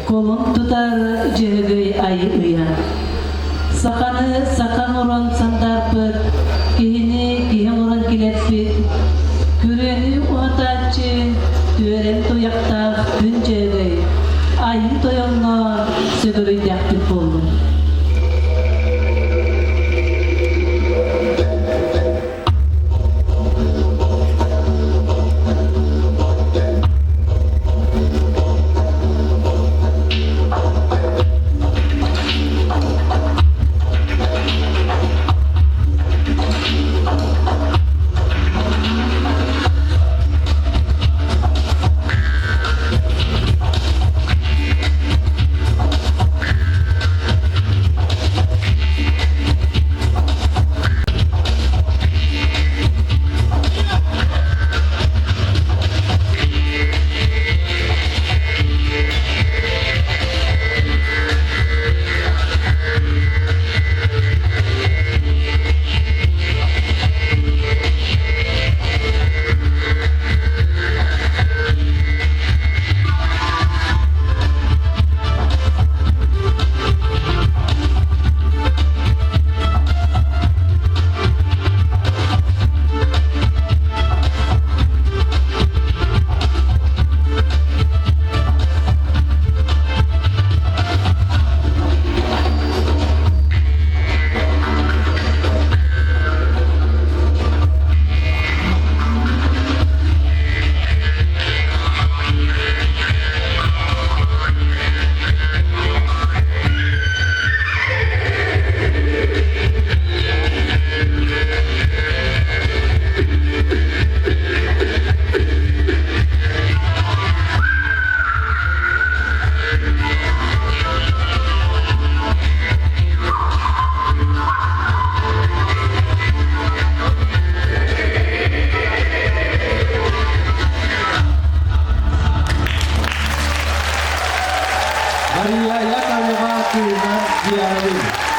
Кулун тутар Дьөһөгөй Айыы ыйа. Саханы саха оҥорон сандаарпыт, киһини киһи оҥорон килэппит, күрүөнү уһатааччы, түөрэн туйахтаах Күн Дьөһөгөй Айыы Тойоҥҥо сүгүрүйдэхпит буоллун. Мария Яковлева кыыһынан Дианабын.